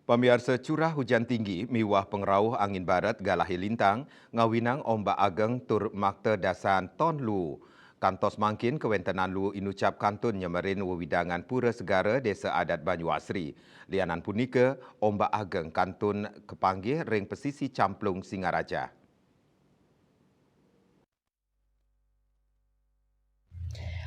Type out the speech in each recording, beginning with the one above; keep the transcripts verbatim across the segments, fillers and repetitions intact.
Pamiarsa, curah hujan tinggi miwah pangrauh angin barat galahe lintang ngawinang ombak ageng tur makta dasan ton luu. Kantos mangkin kawentenan luu inucap kantun nyemerin wewidangan Pura Segara Desa Adat Banyuasri. Lianan punika, ombak ageng kantun kapanggih ring pesisi Camplung Singaraja.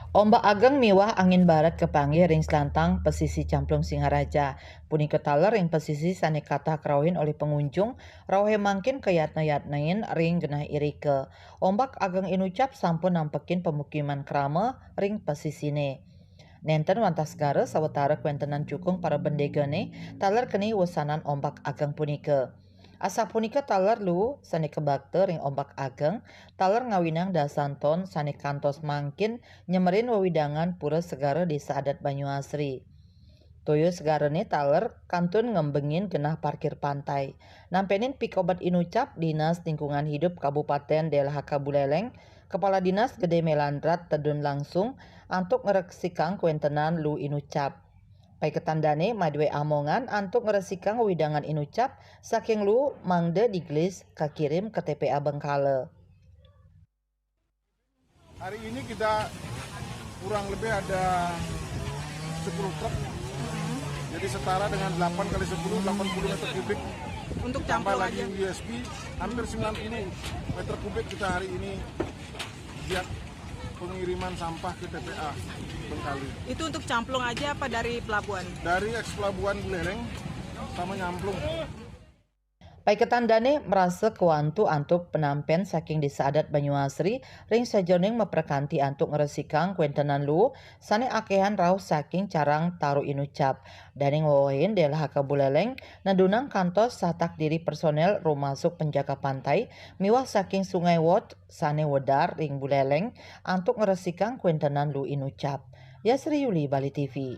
Ombak ageng miwah angin barat kapanggih ring selantang pesisi Camplung Singaraja. Punika taler ring pesisi sane katah krauhin olih pangunjung, rauhe mangkin kayatna-yatnain ring genah irika. Ombak ageng inucap sampun nampekin pemukiman krama ring pesisine. Nenten wantah segara sawatara kawentenan jukung para bendegane taler keni wesanan ombak ageng punika. Asapunika taler luu sane kabakta ring ombak ageng, taler ngawinang dasan ton sane kantos mangkin nyemerin wewidangan Pura Segara Desa Adat Banyuasri. Toya segarane taler kantun ngembengin genah parkir pantai. Nampenin pikobat inucap, Dinas Lingkungan Hidup Kabupaten D L H K Buleleng, Kepala Dinas Gede Melandrat tedun langsung antuk ngresikang kawentenan luu inucap. Paiketan dane madue amongan antuk ngresikang wewidangan inucap saking luu mangda digelis kakirim ka T P A Bengkala. Hari ini kita kurang lebih ada sepuluh truk. Jadi setara dengan delapan kali sepuluh, delapan puluh meter kubik. Untuk ditambah campur lagi aja. U S B, hampir sembilan puluh meter kubik kita hari ini giat pengiriman sampah ke T P A Bengkali. Itu untuk Camplung aja apa dari pelabuhan? Dari eks pelabuhan Buleleng sama Nyamplung. Paiketan dane marasa kawantu antuk panampen saking Desa Adat Banyuasri ring sajeroning maprekanti antuk ngresikang kawentenan luu sane akehan rauh saking carang taru inucap. Dane ngwewehin D L H K Buleleng nedunang kantos satak diri personel rumasuk penjaga pantai miwah saking Sungai Wot sane wedar ring Buleleng antuk ngresikang kawentenan luu inucap. Yasri Yuli, Bali T V.